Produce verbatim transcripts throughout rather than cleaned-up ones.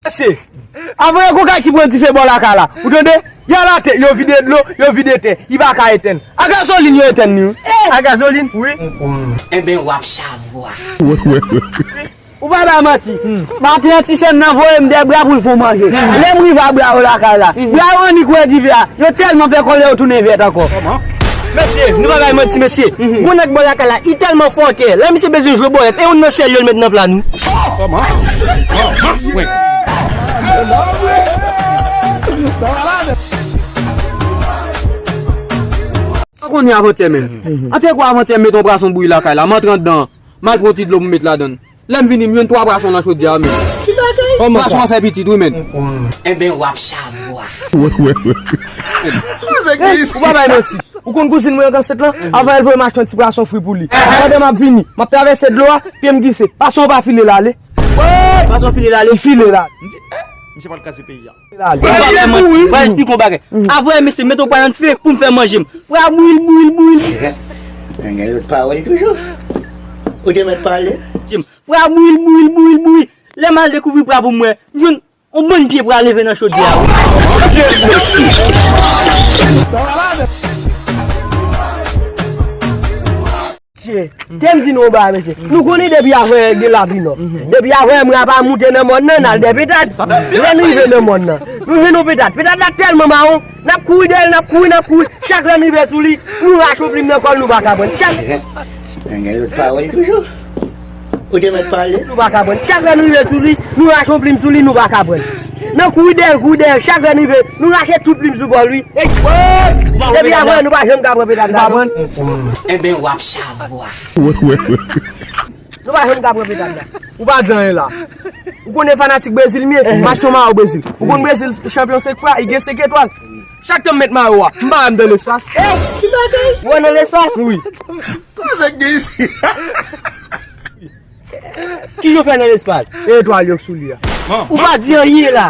Mesye, avan yon koka ki pran dife bò lakay la, ou tande? Y al atè, yo vide dlo, yo vide tè, li pa ka etenn. A gazolin yo etenn li, wi. A gazolin? Wi. Enben, w ap savwa. Ou pa bay manti. Maten an, ti sè m nan voye m de bra pou l fè w manje. Lè m rive a bra yo lakay la, bra yo annik wè dife a. Yo tèlman fè kòlè yo tounen vèt ankò. Mesye, nou pa bay manti, mesye. Gon nèg bò lakay la, li tèlman fòkè. Lè misye bezwen jwe bòlèt, e youn nan sèl yo l met nan pla nou. An konnen avantè menm. An te kwa avantè m met yon pwason bouyi lakay la, m antre anndan, m al pran ti dlo pou m met ladann. Lè m vini, m jwenn twa pwason nan chodyè a menm. Pwason an fè pitit, wi, menm. Enben, w ap savwa. Ou pa bay manti. Ou konn kouzin mwen an Gansèt lan? Avan l voye m achte yon ti pwason fri pou li. Pandan m ap vini, m ap travèse dlo a, pye m glise. Pwason an pa file l ale. Pwason file l ale? Li file l ale. M di, eh, misye pral kraze peyi a. Ou pa bay manti. M pral esplike w yon bagay. Avan, mesye, mete w pwa nan dife pou m fè manje m. Pwa bouyi l, bouyi l, bouyi l. Nèg yo pawòl toujou. Ou te mèt pale. Pwa bouyi l, bouyi l, bouyi l, bouyi. Lè m al dekouvri pwa pou mwen, m jwenn yon bann pye pwa leve nan chodyè a. Mesye, te m di nou yon bagay, mesye. Nou konnen depi avè gen lapli nò. Depi avè mwen ap moute nan mòn nan, n al dè petad. Lè n rive nan mòn nan, nou jwenn yon petad. Petad la tèlman mawon, n ap kouri dèyè l, n ap kouri, n ap kouri. Chak lè n rive sou li, nou rache yon plim nan kò l, nou pa ka pran l. Chak Nèg yo pawòl toujou. Ou te mèt pale. Nou pa ka pran l. Chak lè n rive sou li, nou rache yon plim sou li, nou pa ka pran l. N ap kouri dèyè l, kouri dèyè l. Chak lè n rive, nou rache tout plim sou kò l, wi. Depi avè nou pa janm ka pran petad la, non. Enben, w ap savwa. Nou pa janm ka pran petad la. Ou pa di anyen la. Ou konnen fanatik Brezil m ye? M achte yon mayo Brezil. Ou konn Brezil chanpyon senk fwa, li gen senk etwal. Chak tan m met mayo a, m pa wè m nan lespas. Ou wè nan lespas? Wi. Sa nèg gen isi? Ki yo fè nan lespas? E etwal yo sou li a. Ou pa di anyen la.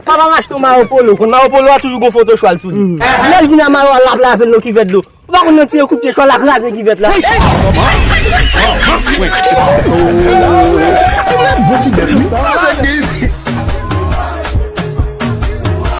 Papa m achte yon mayo polo. Konn mayo polo a toujou gon foto chwal sou li. Lè l vin a mayo a, l ap lave l nan kivèt dlo. Ou pa konn nan tire kout pye chwal la kraze kivèt la. Bon ti bèt, wi.